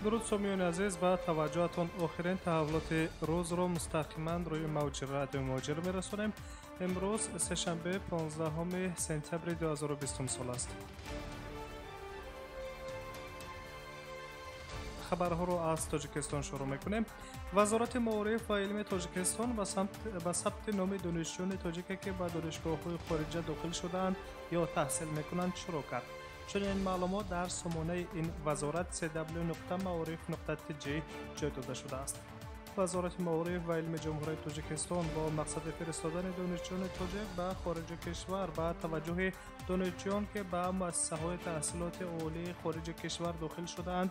Дуруд сомиёни азиз, ба таваҷҷӯҳатон охирин таҳаввулоти рӯзро мустақиман рӯи мавҷи радио Муҳоҷир мерасонем. Имрӯз сешанбе 15 сентябри 2020 сол аст. Хабарҳоро аз Тоҷикистон шурӯъ мекунем. Вазорати маориф ва илми Тоҷикистон ба сабти номи донишҷӯёни тоҷике, ки ба донишгоҳҳои хориҷа дохил шудаанд ё таҳсил мекунанд, шурӯъ кард. Чунин маълумот дар сомонаи ин вазорат cw.maorif.tj ҷой дода шудааст. Вазорати маориф ва илми Ҷумҳурии Тоҷикистон бо мақсади фиристодани донишҷӯёни тоҷик ба хориҷи кишвар ба таваҷҷӯҳи донишҷӯён, ки ба муассисаҳои таҳсилоти олии хориҷи кишвар дохил шудаанд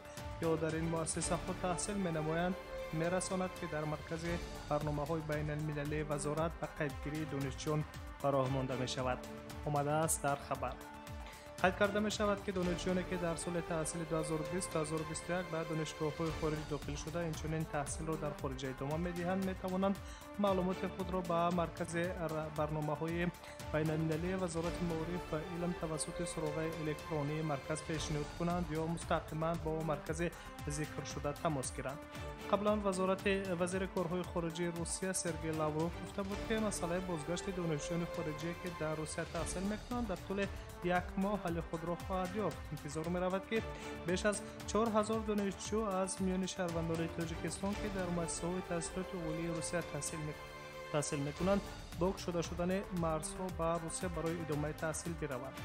ё дар ин муассисаҳо таҳсил менамоянд, мерасонад, ки дар маркази барномаҳои байналмилалии вазорат ба қайдгирии донишҷӯён ба роҳ монда мешавад. Омадааст дар хабар. Қайд карда мешавад, ки донишҷӯёне, ки дар соли таҳсили 2020-2021 ба донишгоҳҳои хориҷ дохил шуда, инчунин таҳсилро дар хориҷа идома медиҳанд, метавонанд маълумоти худро ба маркази барномаҳои байналмилалии Вазорати маориф ва илм тавассути суроғаи электронии марказ пешниҳод кунанд ё мустақиман бо маркази зикршуда тамос гиранд. Қаблан вазири корҳои хориҷии Русия Сергей Лавров гуфта буд, ки масъалаи бозгашти донишҷӯёни хориҷие, ки дар Русия таҳсил мекунанд, дар тӯли як моҳ ҳалли худро хоҳад ёфт. Интизор меравад, ки беш аз 4000 донишҷӯ аз миёни шаҳрвандони Тоҷикистон, ки дар муассисаҳои таҳсилоти олии Русия таҳсил мекунанд, бо кушода шудани марзҳо ба Русия барои идомаи таҳсил бираванд.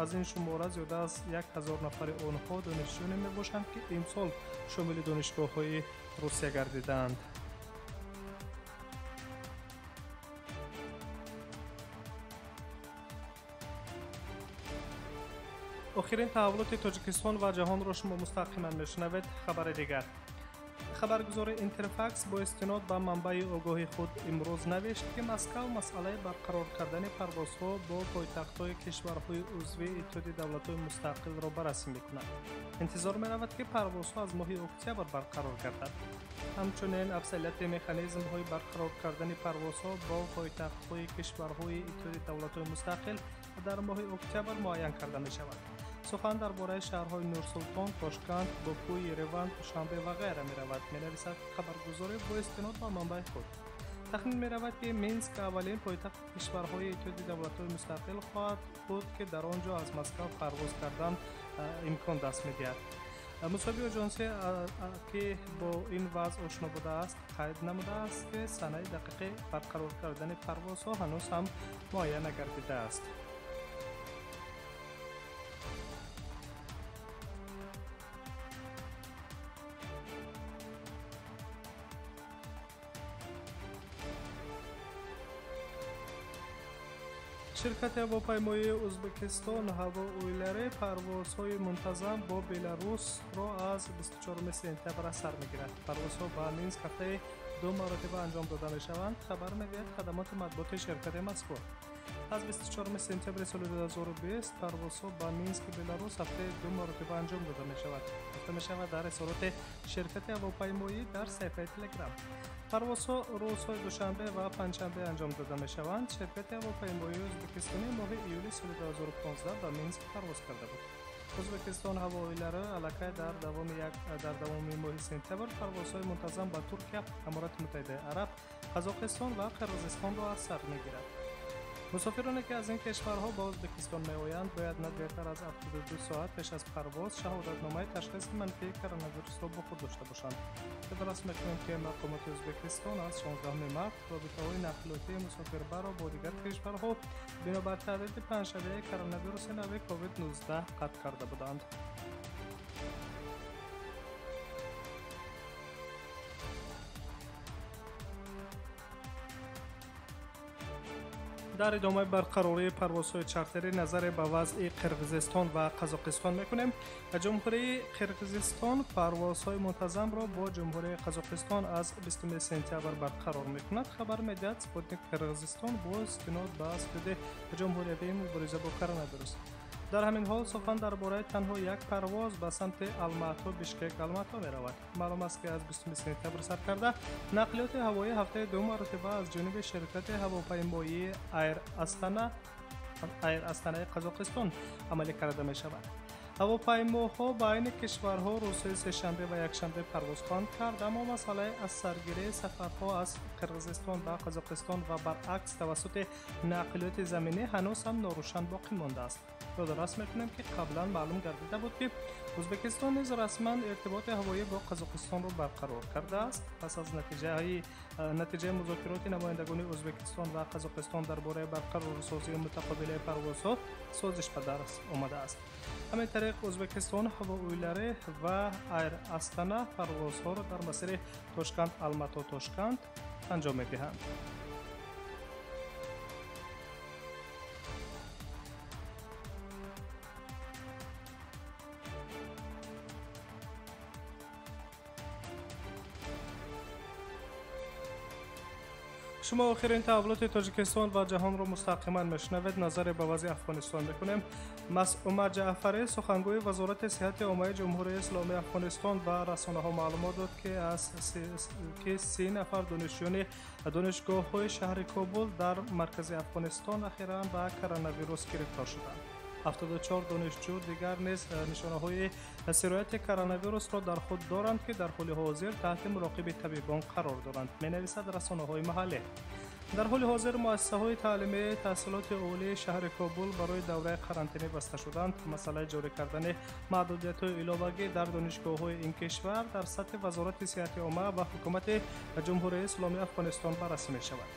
Аз ин шумора зиёда аз 1000 нафари онҳо донишҷӯёне мебошанд, ки имсол шомили донишгоҳҳои Русия гардидаанд. Охирин таҳаввулоти Тоҷикистон ва ҷаҳонро шумо мустақиман мешунавед. Хабари дигар. Хабаргузори Интерфакс бо истинод ба манбаи огоҳи худ имрӯз навишт, ки Москав масъалаи барқарор кардани парвозҳо бо пойтахтҳои кишварҳои узви Иттиҳоди давлатҳои мустақилро баррасӣ мекунад. Интизор меравад, ки парвозҳо аз моҳи октябр барқарор гардад. Ҳамчунин афзалияти механизмҳои барқарор кардани парвозҳо бо пойтахтҳои кишварҳои Иттиҳоди давлатҳои мустақил дар моҳи октябр муайян карда мешавад. Сухан дар бораи шаҳрҳои Нурсултон, Тошканд, Боку, Ереван, Душанбе ва ғайра меравад, менависад хабаргузорӣ бо истинод ба манбаи худ. Тахмин меравад, ки Минск аввалин пойтахти кишварҳои Иттиҳоди давлатҳои мустақил хоҳад буд, ки дар он ҷо аз Москав парвоз кардан имкон даст медиҳад. Мусоҳиби оҷонсӣ, ки бо ин вазъ ошно будааст, қайд намудааст, ки санаи дақиқи барқарор кардани парвозҳо ҳанӯз ҳам муайян нагардидааст. Ширкати ҳавопаймоии Ӯзбекистон ҳавоилари парвозҳои мунтазам бо Беларусро аз 24 сентябр аз сар мегирад. Парвозҳо ба Минск ҳафтаи ду маротиба анҷом дода мешаванд, хабар медиҳад хадамоти матбуоти ширкати мазкур. Аз 24 сентябри соли 2020 парвозҳо ба Мински Беларус ҳафтаи ду маротиба анҷом дода мешавад. Гуфта мешавад дар изҳороти ширкати ҳавопаймоӣ дар саҳифаи Телеграм. Парвозҳо рӯзҳои душанбе ва панҷшанбе анҷом дода мешаванд. Ширкати ҳавопаймоии ӯзбекистонӣ моҳи июли соли 2015 ба Минск парвоз карда буд. Ӯзбекистон ҳавоилари аллакай дар давоми моҳи сентябр парвозҳои мунтазам ба Туркия, Аморати Муттаҳидаи Араб, Қазоқистон ва Қирғизистонро аз сар мегирад. Мусофироне, ки аз ин кишварҳо ба Ӯзбекистон меоянд, бояд на дертар аз 72 соат пеш аз парвоз шаҳодатномаи ташхиси манфии коронавирусро бо худ дошта бошанд. Ёдрас мекунем, ки мақомоти Ӯзбекистон аз 16 март робитаҳои нақлиётии мусофирбарро бо дигар кишварҳо бинобар таҳдиди паҳншавии коронавируси нави COVID-19 қатъ карда буданд. Дар идомаи барқарории парвозҳои чартерӣ назаре ба вазъи Қирғизистон ва Қазоқистон мекунем. Ҷумҳурии Қирғизистон парвозҳои мунтазамро бо Ҷумҳурии Қазоқистон аз 20 сентябр барқарор мекунад, хабар медиҳад Спутник Қирғизистон бо истинод ба суди ҷумҳуриявии мубориза бо коронавирус. Дар ҳамин ҳол сухан дар бораи танҳо як парвоз ба самти Алмато, Бишкек, Алмато меравад. Маълум аст, ки аз 20 сентябр сар карда нақлиёти ҳавоӣ ҳафтаи ду маротиба аз ҷониби ширкати ҳавопаймоии Айр Астанаи Қазоқистон амалӣ карда мешавад. Ҳавопаймоҳо байни кишварҳо рӯзҳои сешанбе ва якшанбе парвоз хоҳанд кард, аммо масъалаи аз саргирии сафарҳо аз Қирғизистон ба Қазоқистон ва баръакс тавассути нақлиёти заминӣ ҳанӯз ҳам норӯшан боқӣ мондааст. Ёдрас мекунем, ки қаблан маълум гардида буд, ки Ӯзбекистон низ расман иртиботи ҳавоӣ бо Қазоқистонро барқарор кардааст. Пас аз натиҷаи музокироти намояндагони Ӯзбекистон ва Қазоқистон дар бораи барқарорсозии мутақобилаи парвозҳо созиш ба даст омадааст. Ҳамин тариқ Ӯзбекистон ҳавоилари ва Айр Астана парвозҳоро дар масири Тошканд Алмато Тошканд анҷом медиҳанд. Шумо охирин таҳаввулоти Тоҷикистон ва ҷаҳонро мустақиман мешунавед. Назаре ба вазъи Афғонистон мекунем. Масъума Ҷаъфарӣ, сухангӯи Вазорати сиҳати оммаи Ҷумҳурии Исломии Афғонистон, ба расонаҳо маълумот дод, ки 30 нафар донишҷӯёни донишгоҳҳои шаҳри Кобул дар маркази Афғонистон ахиран ба коронавирус гирифтор шуданд. 74 донишҷӯ дигар низ нишонаҳои сирояти коронавирусро дар худ доранд, ки дар ҳоли ҳозир таҳти муроқиби табибон қарор доранд, менависад расонаҳои маҳаллӣ. Дар ҳоли ҳозир муассисаҳои таълимии таҳсилоти олии шаҳри Кобул барои давраи қарантинӣ баста шуданд. Масъалаи ҷорӣ кардани маҳдудиятҳои иловагӣ дар донишгоҳҳои ин кишвар дар сатҳи Вазорати сиҳати омма ва ҳукумати Ҷумҳурии Исломии Афғонистон баррасӣ мешавад.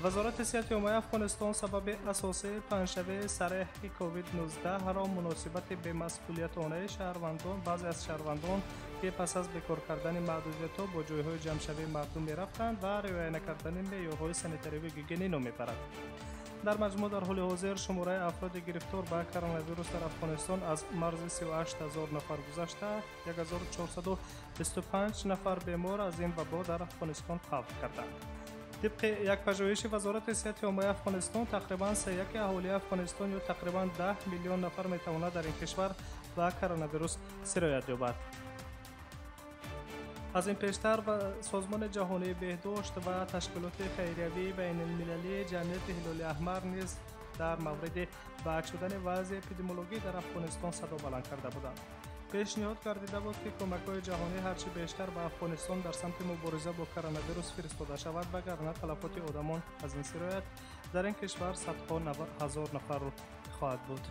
Вазорати сиҳати оммаи Афғонистон сабаби асосии паҳншавии сареҳи COVID-19-ро муносибати бемасъулиятонаи шаҳрвандон, баъзе аз шаҳрвандон, ки пас аз бекор кардани маҳдудиятҳо бо ҷойҳои ҷамъшавии мардум мерафтанд ва риоя накардани меъёрҳои санитариву гигиенӣ ном мебарад. Дар маҷмӯъ дар ҳоли ҳозир шумораи афроди гирифтор ба коронавирус дар Афғонистон аз марзи 38 ҳазор нафар гузашта, 1425 нафар бемор аз ин вабо дар Афғонистон фавт карданд. Тибқи як пажӯҳиши Вазорати сиҳати оммаи Афғонистон, тақрибан сеяки аҳолии Афғонистон ё тақрибан 10 миллион нафар метавонад дар ин кишвар ба коронавирус сироят ёбад. Аз ин пештар Созмони ҷаҳонии беҳдошт ва ташкилоти хайриявии байналмилалии Ҷамъияти Ҳилоли Аҳмар низ дар мавриди бад шудани вазъи эпидемиологӣ дар Афғонистон садо баланд карда буданд. Пешниҳод гардида буд, ки кӯмакҳои ҷаҳонӣ ҳарчи бештар ба Афғонистон дар самти мубориза бо коронавирус фиристода шавад, вагарна талафоти одамон аз ин сироят дар ин кишвар садҳо ҳазор нафар хоҳад буд.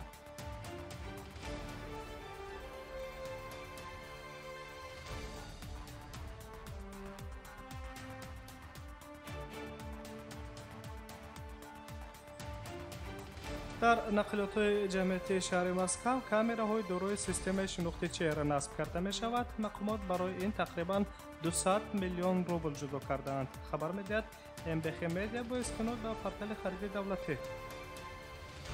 Дар нақлиётҳои ҷамъиятии шаҳри Москав камераҳои дорои системаи шинохти чеҳра насб карда мешавад. Мақомот барои ин тақрибан 200 миллион рубл ҷудо кардаанд, хабар медиҳад МБХ Медиа бо истинод ба портали хариди давлатӣ.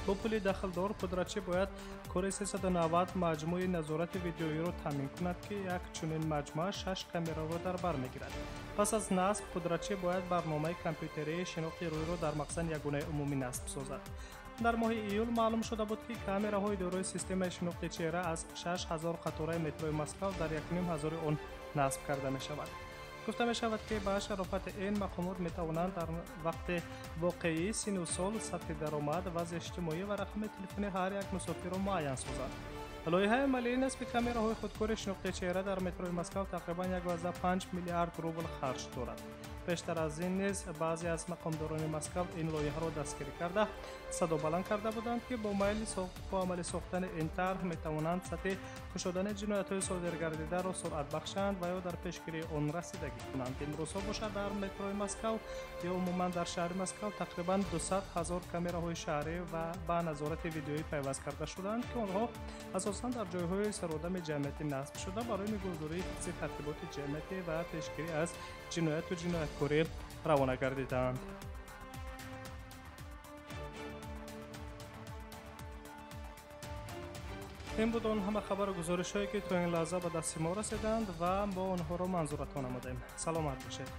Бо пули дахлдор пудрачӣ бояд кори 390 маҷмӯи назорати видеоиро таъмин кунад, ки як чунин маҷмӯа 6 камераро дар бар мегирад. Пас аз насб пудрачӣ бояд барномаи компютерии шинохти рӯйро дар махзани ягонаи умумӣ насб созад. Дар моҳи июл маълум шуда буд, ки камераҳои дорои системаи шинохти чеҳра аз 6000 қатораи метрои Москав дар 1,5 ҳазори он насб карда мешавад. Гуфта мешавад, ки ба шарофати ин мақомот метавонанд дар вақти воқеӣ сину сол, сатҳи даромад, вазъи иҷтимоӣ ва рақами телефони ҳар як мусофирро муайян созанд. Лоиҳаи амалии насби камераҳои худкори шинохти чеҳра дар метрои Москав тақрибан 1,5 миллиард рубл харҷ дорад. Пештар аз ин низ баъзе аз мақомдорони Москав ин лоиҳаро дастгирӣ карда, садо баланд карда буданд, ки бо амалӣ сохтани ин тарҳ метавонанд сатҳи кушодани ҷиноятҳои содиргардидаро суръат бахшанд ва ё дар пешгирии он расидагӣ кунанд. Имрӯзҳо бошад дар метрои Москав ё умуман дар шаҳри Москав тақрибан 200 ҳазор камераҳои шаҳрӣ ва ба назорати видеоӣ пайваст карда шуданд, ки онҳо асосан дар ҷойҳои сародами ҷамъиятӣ насб шуда барои нигоҳдории ҳифзи тартиботи ҷамъиятӣ ва пешгирӣ аз ҷинояту ҷинояткорӣ равона гардидаанд. Ин буд он ҳама хабару гузоришҳое, ки то ин лаҳза ба дасти мо расиданд ва мо онҳоро манзуратон намудем. Саломат бошед.